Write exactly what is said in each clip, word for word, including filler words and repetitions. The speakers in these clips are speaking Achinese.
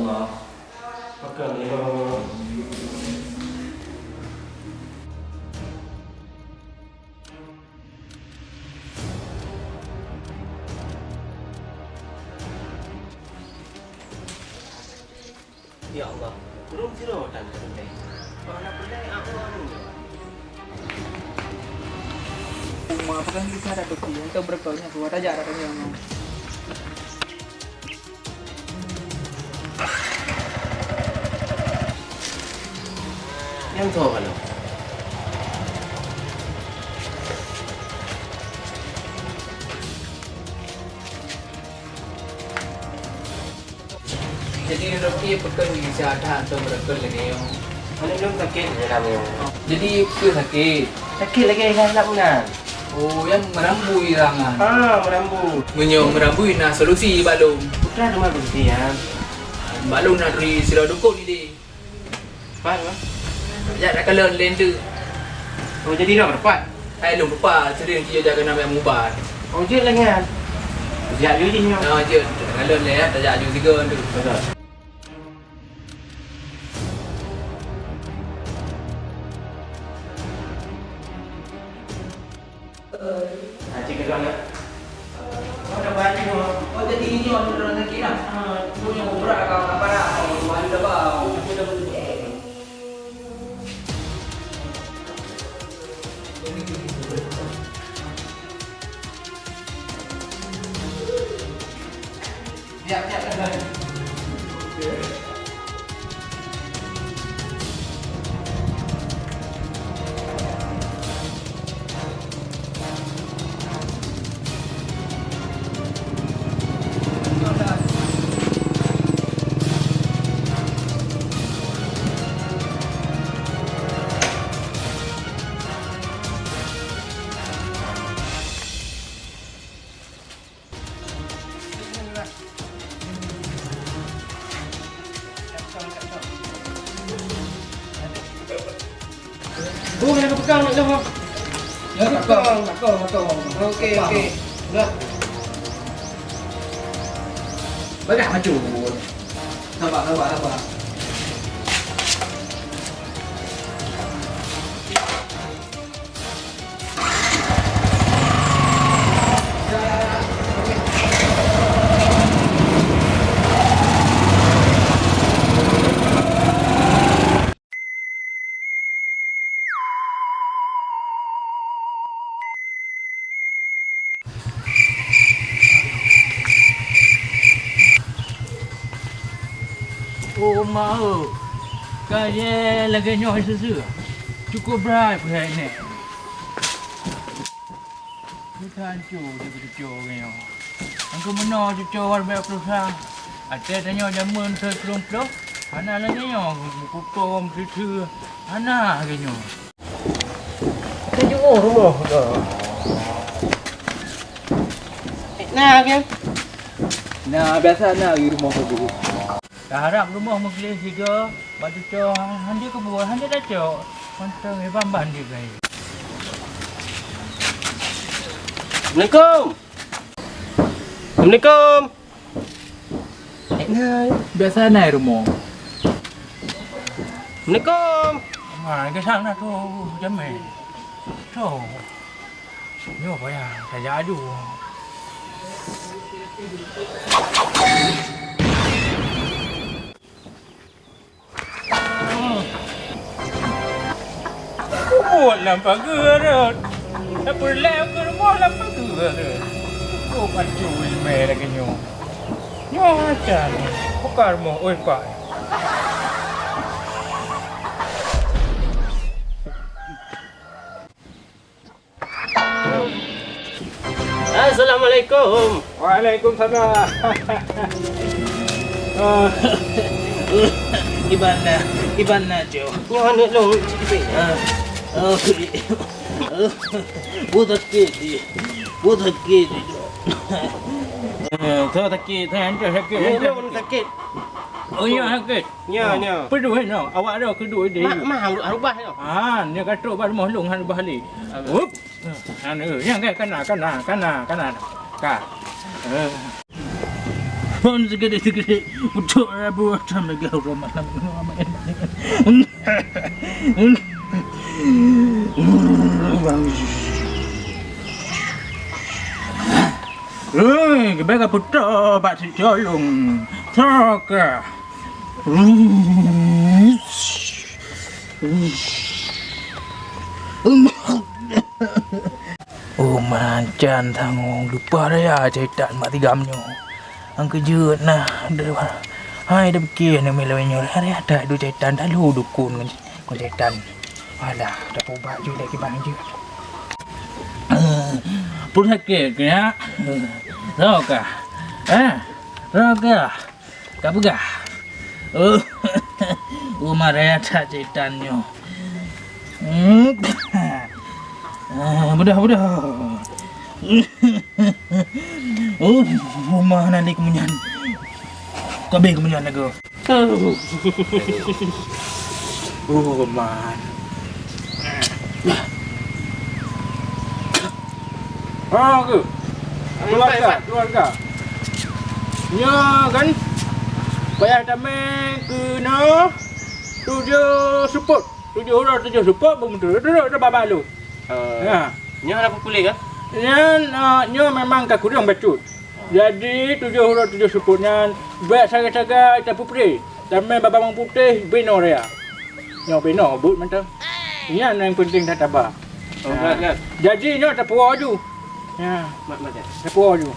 Allah. Pekan ni, Bang. Ya Allah, ureueng sidroe tan teuntèe. Bak na peureulèe aku anu nyoe. Uma peugah bisa ada bukti untuk berkaunya kuat aja ada kami ngomong. Nyang tho ka lôn. Jadi, Rocky, pakon bisa that atau meurakon lagèe nyoe? Aneuk lôn sakét dalam nyoe. Jadi, peue sakét? Sakét lagèe nyan lam nan. Oh, nyang meurambui tangan. Ah, meurambui. Meunyoe meurambui na solusi bak lôn. Peue teuma solusi nyan? Bak lôn na turi sidroe dukon idéh. Pat, Bang? Jak takalon lé eunteuk. Oh, jadi dah dapat? Hai, lôn lupa, sering dia jaga nama mubat. Oh, jeuet lagèe nyan. Jak ju jih nyoe. Ah, jeuet. Takalon lé, ya, tajak ju tiga tu. Betul. Ah, cik keudroe, ya. Oh, dah baju. Oh, jadi ini orang sakit lah. Ah, tu yang ubrak kau, apa dah? Oh, malu dah bau. Aku dah betul. Oh, kena kepegang nak jawab. Ya, kepegang. Kepegang, kepegang, kepegang. Okey, okey. Dah. Bagah maju. Sabar, sabar, sabar. Oh, mak, oh. Ka lagèe nyoe seuseue. Cukup brat peuhai nèk. Meusancô di cucoe nyoe. Angku meunoe cucoe wareubiet ploh sa. Até tanyoe jameun seuplôh ploh, hana lagèe nyoe meukuto meuteuteu, hana lagèe nyoe. Ka jiôh rumoh ka. Na, kan? Na, biasa na di rumoh tu. Taharap rumoh meugleh sigoe, bak tutoe han jeuet keubuet, han jeuet tacok, mantong iban-ban jeuet gai. Assalamualaikum. Assalamualaikum. Hai. Biasa na rumoh. Assalamualaikum. Ha, geusang na tu jamé. Tu. Nyoe payah tajak aju. Kubuet lam pageue rot. Tapeureulèe keu rumoh lam pageue rot. Kok pacu limai lagèe nyoe. Nyoe acan. Buka rumoh, oi, Pak. Assalamualaikum. Waalaikumsalam. Ah. Kiban na, kiban na, Cok? Nyoe aneuk lôn, Cik Pek. Ah. Oh. Buet sakét, Cik. Buet sakét, Cok. Eh, tu sakét, tu hancô sakét, hancô. Nyoe lôn sakét. Oh, nyoe sakét. Nyoe, nyoe. Peue duek nyoe? Awak droe keuduek deh. Mak, mak, harôh, harôh bah nyoe. Ah, nyoe ka trok bak rumoh lôn, harôh bah lé. Aduh. Hup. Anu, nyang ka, kana, kana, kana, kana. Ka. Eh. Phôn sikit-sikit, putôk rabu macam lagèe ureueng malam. Hei, keubai ka putôk bak sicolong. Soe ka? Oh, mancan tanggong lupa raya caitan mak tigam nyoe. Ang keujeuet nah. Hai, dah pikir ni mila nyoe. Raya that du caitan, dah lu dukun ngon, ngon caitan. Alah, dah pubat ju lagi bang je. Pun sakit ke ya? Roh kah? Eh? Roh kah? Ka peugah. Oh, uma raya that caitan nyoe. Hmm. Ah, beudôh, beudôh. Oh, uma hana lé keumeunyan. Ka abéh keumeunyan lagoe. Oh, man. Ha, ke? Keluarga, keluarga. Nyoe kan, payah damé keunoe tujoh seupôt. Tujoh uroe tujoh seupôt, beumeuteureuek-teureuek dah babah lôn. Eh, ya. Nyoe hana peupuléh kah? Nyan, eh, nyoe memang ka kureueng bacut. Jadi, tujoh uroe tujoh seupôt nyan, bèk sagai-sagai tapeupuléh. Damé babah bawang putéh, binoe raya. Nyoe binoe, buet mantong. Nyan nyang penting that haba. Oh, ha. Gat, gat. Jadi, nyoe tapuwoe ju. Ya. Mat, mat, ya. Tapuwoe ju.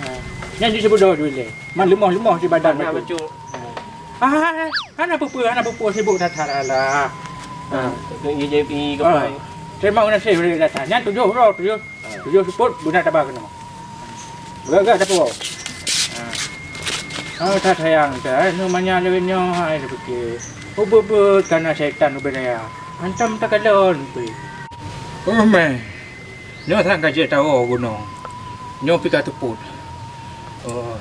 Ha. Nyan di sibeudôh ju ilèe. Man leumoh-leumoh di badan. Mat, bacut. Bacut. Ha. Ah, hana peue-peue, hana peue-peue, sibuk that-that alah. Ha. Ke I J P, ke. Ah. Terima kasih, boleh datang. Nyan tujoh uroe, tujoh. Tujoh seupôt beuna taba keunoe. Gak-gak teupeue. Ha. Oh, that sayang that, eh, nu manyang lagèe nyoe hai tapike. Ubeut-beut kana syaitan ubé raya. Hantom takalon pih. Oh, meh. Nyoe sang ka jeuet tawoe gunong. Nyoe pih ka teupôt. Oh.